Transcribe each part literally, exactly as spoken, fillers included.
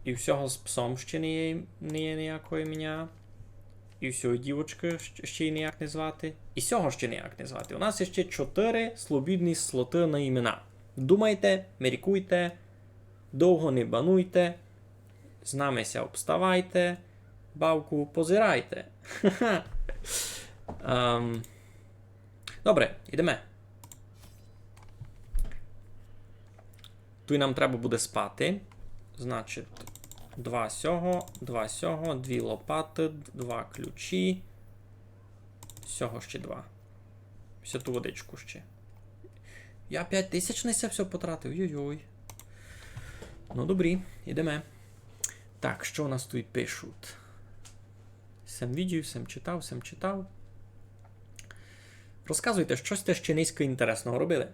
І всього з псом ще не є, не є ніякої міня. І всьої дівочки щ-, ще й ніяк не звати. І сього ще ніяк не звати. У нас є ще чотири слобідні слоты на імена. Думайте, міркуйте, довго не бануйте, з нами ся обставайте, бавку позирайте. Ем, добре, йдеме. Туй нам треба буде спати. Значить, два сього, два сього, дві лопаты, два ключі. Сього ще два. Всю ту водичку ще. Я пять тисяч на се всьо потратив. Йой-йой. Ну, добрі, ідеме. Так, што у нас туй пишуть? Сем видів, сем читав, сем читав. Розказуйте, што сьте ще нынька інтересного робили.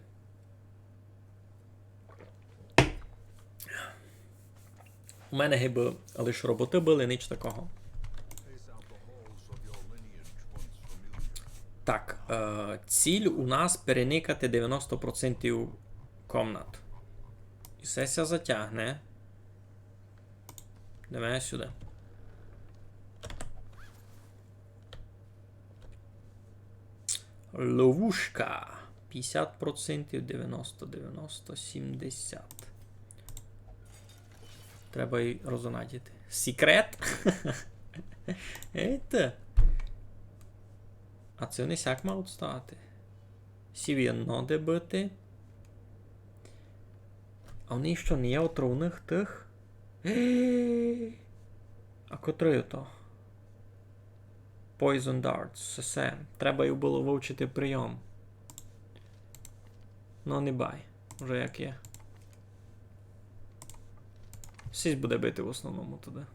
У мене гибы лиш роботы были, нич такого. Так, е, ціль у нас переникати девяносто процентів комнат. І се ся затягне. Давай сюды. Ловушка. Пятьдесят процентів, девяносто, девяносто, сімдесят. Треба й розонадіти. Секрет? Ейте. А се не сяк мало стати. Сі вєдно де быти. А у неї што, не є отровных тых? А котрый то? Poison darts, се, се. Треба їй было вывчити прийом. Ну, не бай. Уже як є. Сись буде бити в основному туды.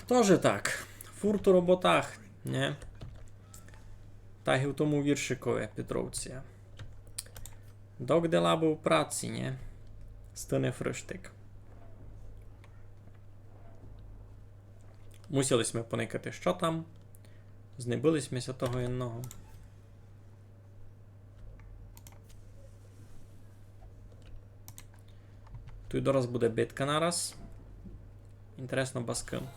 Тоже так. Фурт у роботах, нє? Так і в тому віршикови Петровці. Док де лаба в праці, нє? Стыне фрыштик. Мусили сьме поникати, што там. Знебыли сьме ся того єдного. Туй дораз буде битка нараз. Інтересно, ба з кым.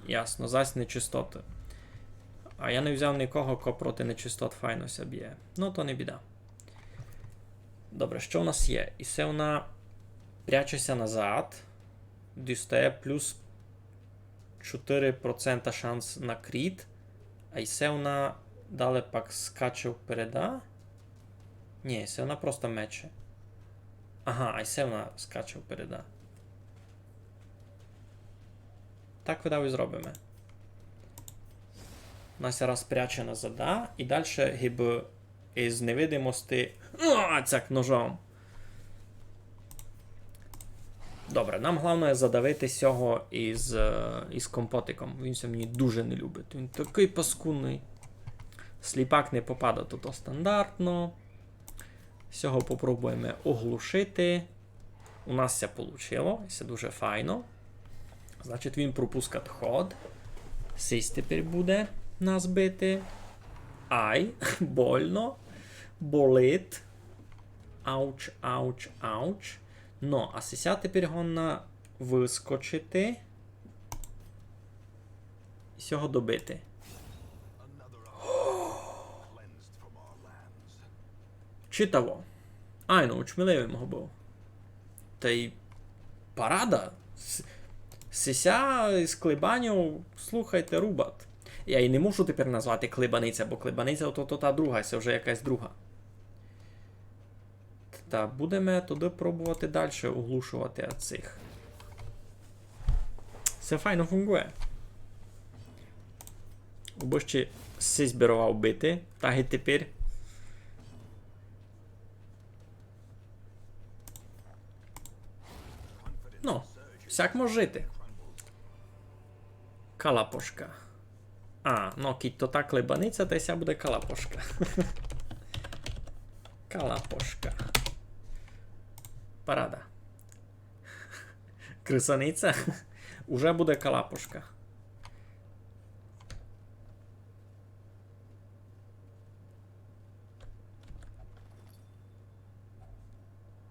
Ясно, зась нечистоты. А я не взяв никого, ко проти нечистот файно ся бє. Ну, то не біда. Добре, што у нас є? І се вона пряче ся назад. Дістає плюс чотири процента шанс на кріт. А й се вона дале пак скаче впереда? Нї, се вона просто мече. Ага, а й се вона скаче впереда. Так видав і зробиме. Вона ся раз пряче назада, і дальше гибы із невидимости. А, цяк ножом. Добре, нам главноє задавити сього із, е, із компотиком. Він ся мені дуже не любить. Він такый паскудный. Сліпак не попадать, то, то стандартно. Сього попробуєме оглушити. У нас ся получило, і се дуже файно. Значить, він пропускать ход. Сись тепер буде нас бити. Ай, больно. Болить. Ауч, ауч, ауч. Но, а сися тепер годна выскочити. І сього добити. Читаво. Айно, учмеливый м го быв. Та й парада. С-, сися з клебаньов, слухайте, рубат. Я її не можу тепер назвати клебаниця, бо клебаниця то, то та друга, се вже якась друга. Та будеме туды пробовати дальше оглушовати ад сих. Се файно фунґує. Обы ще сись збировав бити, так і тепер. Ну, всяк мож жити. Калапошка. А, ну, кідь то та клебаниця, та й ся буде калапошка. Калапошка. Парада. Крысаниця. Уже буде калапошка.